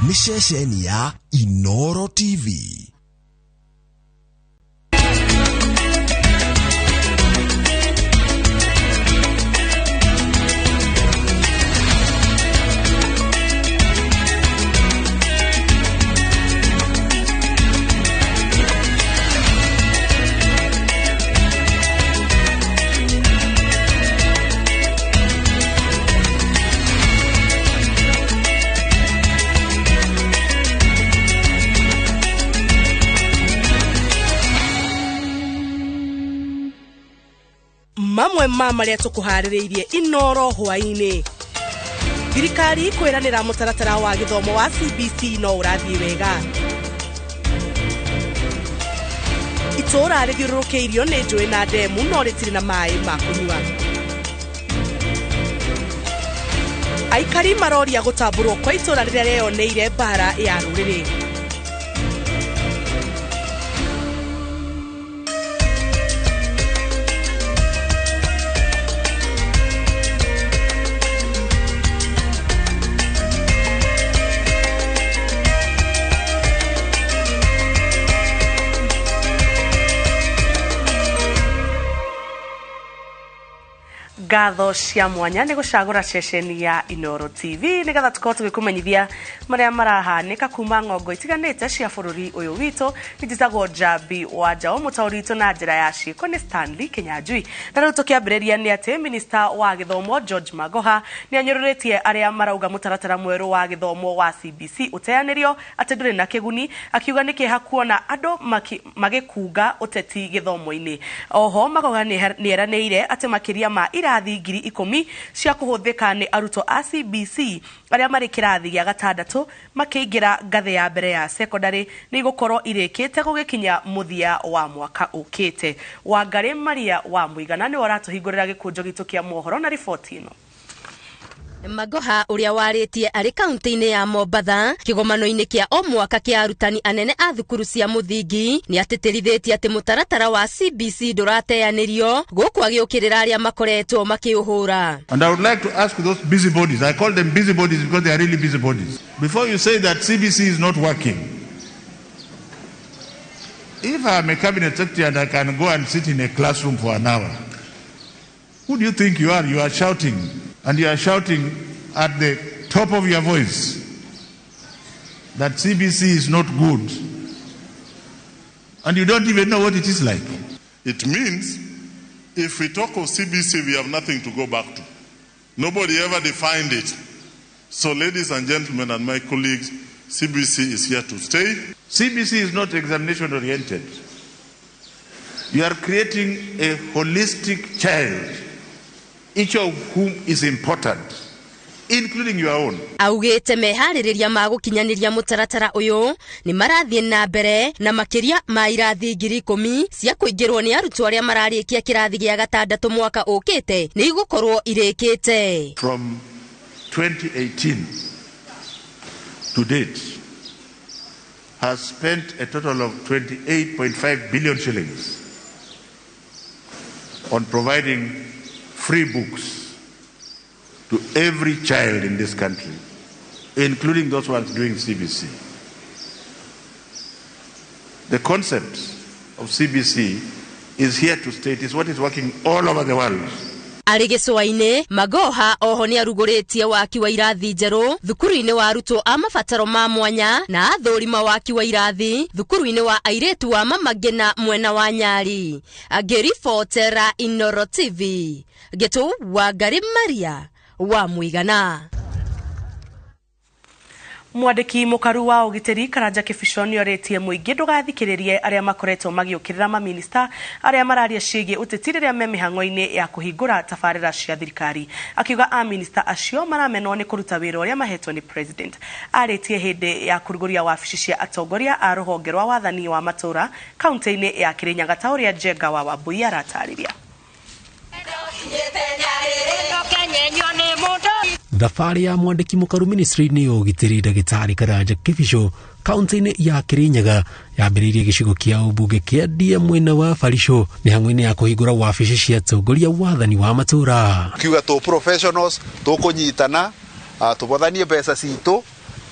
Nĩ ceceni ya Inoro TV. Mamwe ma marĩa tũkũharĩrĩirie Inoro hwaĩ-inĩ: thirikari kwĩranĩra mũtaratara wa gĩthomo wa CBC no ũrathiĩ wega, itũũra rĩthiũrũrũkĩirio nĩ njũĩ na ndemu no rĩtirĩ na maĩ ma kũnyua, aikari maroria gũtambũrwo kwa itũũra rĩrĩa rĩeyoneire mbara ya rũrĩrĩ. Ngatho cia mwanya nĩ gũcagũra ceceni ya Inoro TV nĩgetha tũkorwo tũgĩkũmenyithia marĩa marahanĩka kuma ng'ongo itiganĩte cia bũrũri ũyũ witũ. Njĩtagwo Njambi wa Njaũ, mũtaũri witũ na njĩra ya ciĩko nĩ Stanley Kinyanjui. Na rĩu tũkĩambĩrĩria nĩ atĩ minista wa gĩthomo George Magoha nĩ anyũrũrĩtie arĩa marauga mũtaratara mwerũ wa gĩthomo wa CBC ũteanĩrio atĩ ndũrĩ na kĩguni, akiuga nĩ kĩeha kuona andũ magĩkunga ũteti gĩthomo-inĩ. Oho Magoha nĩ eranĩire atĩ makĩria ma irathi 10,000 cia kũhũthĩka nĩ arutwo a CBC arĩa marĩ kĩrathi gĩa gatandatũ makĩingĩra ngathĩ ya mbere ya secondary nĩ igũkorwo irĩkĩte gũgĩkinya mũthia wa mwaka ũkĩte. Wangarĩ Maria wa Mũigana nĩwe ũratũhingũrĩra gĩkũnjo gitũ kĩa mohoro na riboti ĩno. Magoha ũrĩa warĩtie arĩ kaunti-inĩ ya Mombatha kĩgomano-inĩ kĩa o mwaka kĩa arutani anene a thukuru cia mũthingi nĩ atĩtĩrithĩtie atĩ mũtaratara wa CBC ndũrateanĩrio gũkũ agĩũkĩrĩra arĩa makoretwo makĩũhũra. And I would like to ask those busybodies, I call them busybodies because they are really busybodies. Before you say that CBC is not working, if I am a cabinet secretary and I can go and sit in a classroom for an hour, who do you think you are? You are shouting, and you are shouting at the top of your voice that CBC is not good, and you don't even know what it is like. It means if we talk of CBC, we have nothing to go back to. Nobody ever defined it. So, ladies and gentlemen and my colleagues, CBC is here to stay. CBC is not examination oriented. You are creating a holistic child, each of whom is important, including your own. Augĩte meharĩrĩria ma gũkinyanĩria mũtaratara ũyũ nĩ marathiĩ na mbere na makĩria ma irathi 10,000 cia kũingĩrwo nĩ arutwo arĩa mararĩkia kĩrathi gĩa gatandatũ mwaka ũkĩte nĩ igũkorwo irĩkĩte. From 2018 to date has spent a total of 28.5 billion shillings on providing free books to every child in this country, including those ones doing CBC. The concept of CBC is here to stay. It is what is working all over the world. Arĩ gĩcũa-inĩ, Magoha oho nĩ arugũrĩtie waki wa irathi njerũ thukuru-inĩ wa arutwo a mabataro ma mwanya na athũrima waki wa irathi thukuru-inĩ wa airĩtu wa Mama Ngina mwena wa Nyali. Angĩribotera Inoro TV, Gĩtũ Wangari Maria wa Mũigana. Mwandĩki mũkaru wa ũgitĩri Karanja Kĩbico nĩorĩtie mũingĩ ndũgathikĩrĩrie arĩa makoretwo magĩũkĩrĩra maminista arĩa mararia ciĩgiĩ ũteti rĩrĩa me mĩhang'o-inĩ ya kũhingũra tabarĩra cia thirikari, akiuga aminista acio maramenwo nĩ kũruta wĩra ũrĩa mahetwo nĩ president. Arĩtie hĩndĩ ya kũrugũria wabici cia atongoria a rũhonge rwa wathani wa matũũra kaunti-inĩ ya Kĩrĩnyaga ta ũrĩa Njenga wa Wambui aratarĩria. Thabarĩ ya mwandĩki mũkaru ministry-inĩ ya ũgitĩri ndagĩtarĩ Karanja Kĩbico kaunti-inĩ ya Kĩrĩnyaga yambĩrĩirie gĩcigo kĩa ũmbunge kĩa Ndia mwena wa Barisho mĩhang'o-inĩ ya kũhingũra wabici cia atongoria wathani wa matũũra. Kiuga tũ professionals tũkũnyitana, tũbothanie mbeca citũ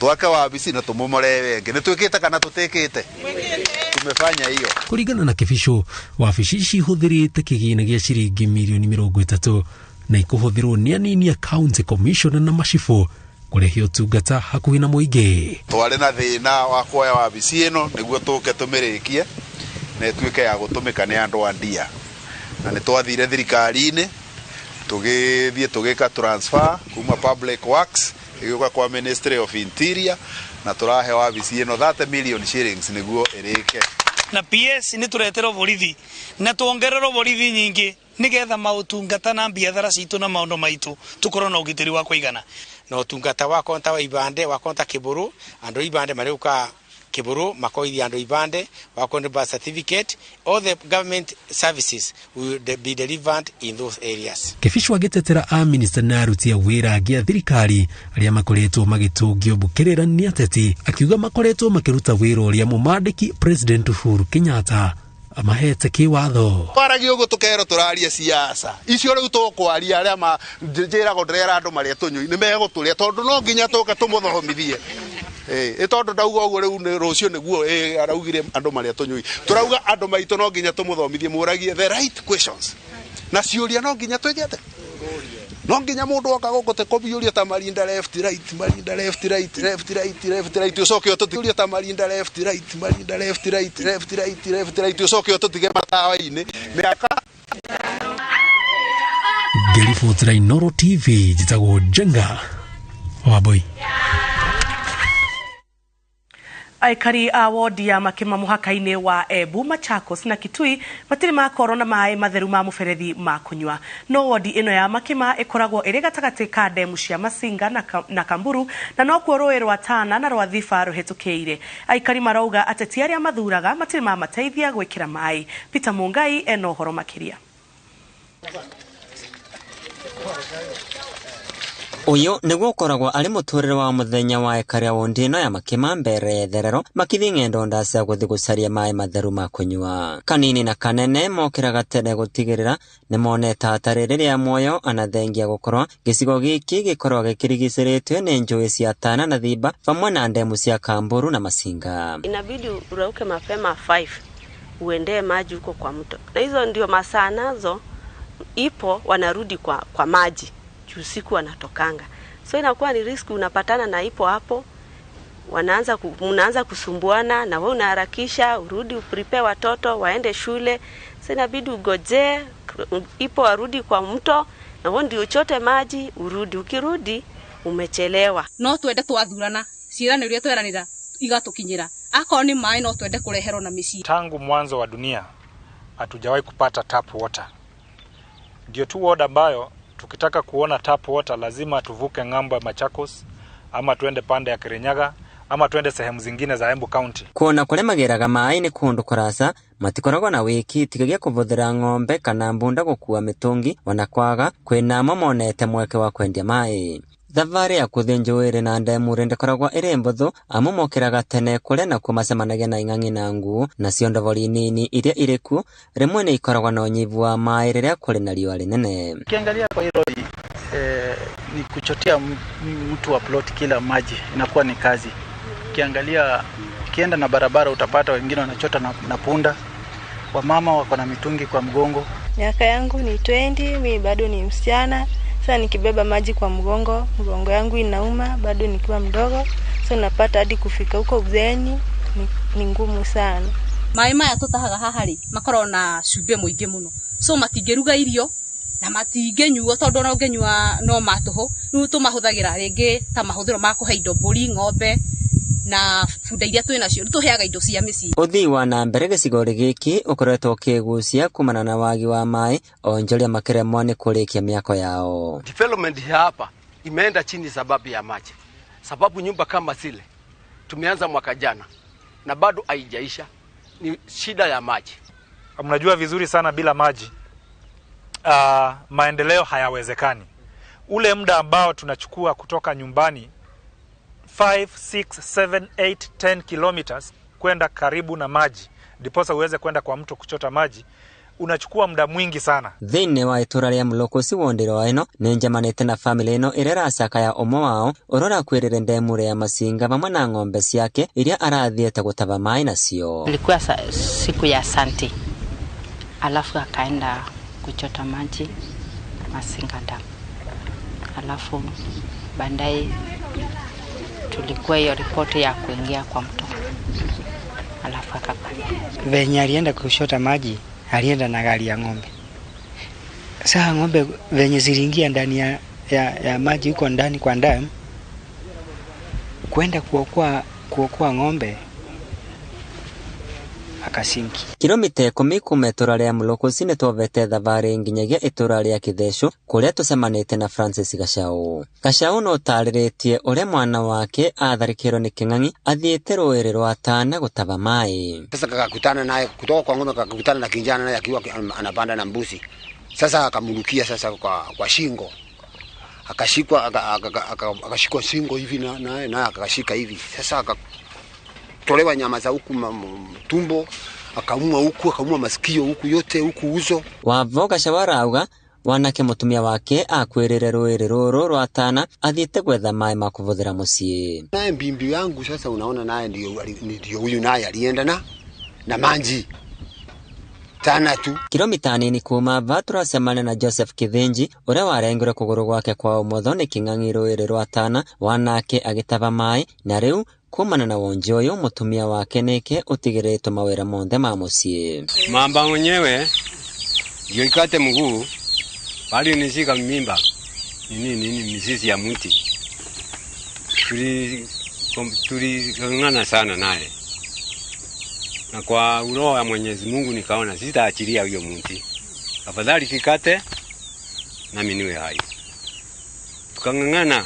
Twake wabici na tumomore wenge. Nĩ twĩkĩte kana tũtĩkĩte? Tumefanya hiyo. Kũringana na Kibicho, wabici ici ihũthĩrĩte kĩgĩna gĩa ciringi mirioni 30 na ikũhũthĩrwo nĩ anini a county commissioner na macibũ kũrehe ũtungata hakuhĩ na mũingĩ. Twarĩ na thĩna wa kuoya wabici ĩno nĩguo tũke tũmĩrĩkie na ĩtuĩke ya gũtũmĩka nĩ andũ a ndia. Na nĩ twathire thirikari-inĩ tũgĩthiĩ tũgĩka transfer kuma Public Works ĩgĩũka kwa Ministry of Interior na tũrahe wabici ĩno 30 million shillings nĩguo ĩrĩke. Na PS nĩ tũreterwo borithi na tuongererwo borithi nyingĩ nigetha maũtungata na biathara citũ na maũndũ maitũ tũkorwo na ũgitĩri wa kũigana. Na ũtungata wa konta wa ibande wa konta kiburu andu ibande mariuka kiburu makoithia andu ibande wa konta birth certificate, all the government services will be delivered in those areas. Kibicho agĩtetera a minister na aruti a wĩra angĩ a thirikari arĩa makoretwo magĩtũngio mbũkĩrĩra nĩ ateti, akiuga makoretwo makĩruta wĩra ũrĩa mũmandĩki President Uhuru Kenyatta amahete kĩwatho. Twaragia ũguo tũkerwo tũraria siasa icio rĩu tũkwaria arĩa njĩragwo ndĩrera andũ marĩa tũnyui nĩ megũtũrĩa tondũ no nginya tũke tũmũthomithie. Ĩ tondũ ndauga ũguo rĩu rũciũ nĩguo araugire andũ marĩa tũnyui. Tũrauga andũ maitũ no nginya tũmũthomithie mũragie the right questions. Na ciũria no nginya twĩke. No nginya mũndũ oka gũkũ te kũbiũria ta marinda left right marinda left right left right left right ũcoke ũtũtige ta marinda left right marinda left right left right left right ũcoke ũtũtige matawa-inĩ mĩaka. Ngĩribotera Inooro TV njĩtagwo Njenga Wambui. Aikari a wodi ya Makima mũhaka-inĩ wa Embu, Machakos na Kitui matirĩ makorwo na maĩ matheru ma mũberethi ma kũnyua. No wodi ĩno ya Makima ĩkoragwo ĩrĩ gatagatĩ ka ndemu cia Masinga na Kamburu na nokuo rũĩ rwa Tana na rwa Thiba rũhĩtũkĩire. Aikari marauga ateti arĩa mathuraga matirĩ mamateithia gwĩkĩra maĩ. Peter Mungai ena ũhoro makĩria. Uyu niguo ukoragwo ari muturire wa muthenya wa ekari a wondi ino ya Makima mbere therero makithi ng'endo ndacia guthi gucaria maĩ matheru ma kunyua. Kanini na kanene mokiraga tene gutigirira ni monete hatari riria muoyo anathengia gukorwo gicigo giki gikorwo gikirigicĩrĩtio ni njũĩ cia Tana na Thiba pamwe na ndemu cia Kamburu na Masinga. Inabidi urauke mapema 5 uendee maji huko kwa mto, na hizo ndio masaa nazo ipo wanarudi kwa maji usiku wanatokanga, so inakuwa ni risk, unapatana na ipo hapo, mnaanza kusumbuana na wewe unaharakisha urudi uprepare watoto waende shule. So inabidi ugoje ipo warudi kwa mto na wewe ndio uchote maji urudi, ukirudi umechelewa. No twende twathurana ciĩranĩro iria tweranĩra igatukinyĩra, akorwo ni maĩ no twende kureherwo na mĩciĩ. Tangu mwanzo wa dunia hatujawahi kupata tap water. Ndio tu ward ambayo tukitaka kuona tap water lazima tuvuke ng'ambo ya Machakos ama tuende pande ya Kirinyaga ama tuende sehemu zingine za Embu County. Kuona kuria mageraga maĩ ni kundu kurasa matikoragwo na wiki tigagia kuvuthira ng'ombe kana mbunda gukua mitungi ona kwaga kwinamo monete mweke wa kwendia maĩ. Thabarĩ ya kuthii njũĩ na ndemu ndĩkoragwo ĩrĩ mbũthũ amu mokĩraga tene kũrĩa nakuo macemanagia na ing'ang'i na nguũ, nacio ndobori nini iria irĩ kuo rĩmwe nĩ ikoragwo na ũnyivu wa maĩ rĩrĩa kũrĩ na riũa rĩnene. Ukiangalia kwa hilo ni kuchotea mtu wa plot kila maji inakuwa ni kazi. Ukiangalia ukienda na barabara utapata wengine wanachota na punda, wamama wako na mitungi kwa mgongo. Miaka yangu ni 20, mimi bado ni msichana. Sasa nikibeba maji kwa mgongo, mgongo yangu inauma bado nikiwa mdogo. So napata hadi kufika huko uzeeni ni ngumu sana. Maĩ maya tũtahaga haha rĩ makoragwo na cumbĩ mũingĩ mũno, so matingĩruga irio na matingĩnyuo tondũ ona ũngĩnyua no matũhũ. Rĩu tũmahũthagĩra rĩngĩ ta mahũthĩro ma kũhe indo mbũri, ng'ombe na bunda iria twĩ nacio, rĩu tũheaga indo cia mĩciĩ. Ũthii wa na mbere gĩcigo-inĩ gĩkĩ ũkoretwo ũkĩgucia kumana na wagi wa maĩ, onjoria makĩremwo nĩ kũrĩkia mĩako yao. Development hapa imeenda chini sababu ya maji, sababu nyumba kama zile tumeanza mwaka jana na bado haijaisha, ni shida ya maji. Mnajua vizuri sana bila maji maendeleo hayawezekani. Ule muda ambao tunachukua kutoka nyumbani 5, 6, 7, 8, 10 kilometers kwenda karibu na maji ndiposa uweze kwenda kwa mto kuchota maji, Unachukua muda mwingi sana. Thĩinĩ wa itũra rĩa Mlokosi wondero ĩno nĩ njemanĩte na famĩlĩ ĩno ĩrĩa ĩracakaya ũmwe wao ũrĩa ũrakuĩrĩire ndemu rĩa Masinga vamwe na ng'ombe ciake iria arathiĩte gũtava maĩ nacio. Ilikuwa siku ya Sunday, alafu akaenda kuchota maji Masinga Dam, alafu baadaye tulikuwa hiyo ripoti ya kuingia kwa mto, alafu akakufa. Venye alienda kushota maji, alienda na gari ya ng'ombe. Sasa ng'ombe venye ziliingia ndani ya maji huko ndani kwa dam, kwenda kuokoa ng'ombe akasinki. Kilomita 10 kuma itũra rĩa Mlokosi nĩ twovete thabarĩ nginyagia itũra rĩa Kĩthecũ kũrĩa tũcemanĩte na Francis Gachau. Gachau no ũtarĩrĩtie ũrĩa mwana wake atharĩkĩirwo nĩ kĩng'ang'i athiĩte rũĩrĩ rwa Tana gũtava maĩ. Sasa kakakutana naye kutoka kwa ng'ombe, kakakutana na kijana naye akiwa anapanda na mbuzi. Sasa akamrukia sasa kwa shingo. Akashikwa akashikwa shingo hivi na naye akashika hivi. Sasa akatolewa nyama za huku tumbo, akaumwa huku, akaumwa masikio huku yote huku uso. Wavo Gachau arauga wanake mutumia wake akwĩrĩre rũĩrĩ rũrũ rwa Tana athiĩte gwetha maĩ ma kũhũthĩra mũciĩ. Naye mbimbi yangu sasa unaona naye ndio huyu naye alienda na manji Tana tu. Kilomita nini kuma va tũracemania na Joseph Kithinji ũrĩa warengire kũgũrũ gwake kwa ũmotho nĩ kĩng'ang'i rũĩrĩ rwa Tana wanake agĩtava maĩ na rĩu kumana na wonji ũyũ mũtumia wake nĩke ũtigĩrĩtwo mawĩra monthe ma mũciĩ. Mamba mwenyewe ndio ikate mguu bali nishika mimba nini mizizi ya mti. Tuling'ang'ana sana naye, na kwa uroho ya Mwenyezi Mungu nikaona sitaachilia huyo mti, afadhali kikate nami niwe hai. Tukang'ang'ana.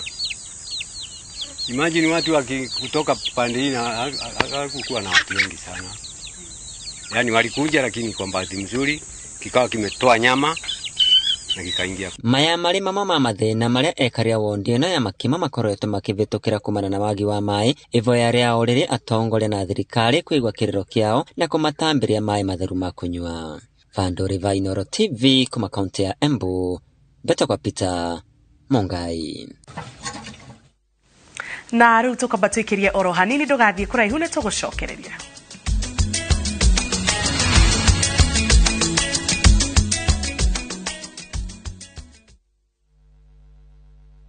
Imagine watu kutoka pande hii hakukuwa na watu wengi sana. Yaani walikuja, lakini kwa bahati nzuri kikawa kimetoa nyama na kikaingia. Maya marĩ mamwe ma mathĩna marĩa ekaria wondi ĩno ya Makima makoretwo makĩvĩtũkĩra kumana na wagi wa maĩ, ivoya rĩao rĩrĩ atongoria na thirikari kũigua kĩrĩro kĩao na kũmatambĩria maĩ matheru ma kũnyua. Vandũ va Inooro TV kuma kaunti ya Embu, Betokwa Peter Mungai. Na rĩu tũkamba twĩkĩrie oro hanini ndũgathiĩ kũraihu nĩ tũgũcokereria.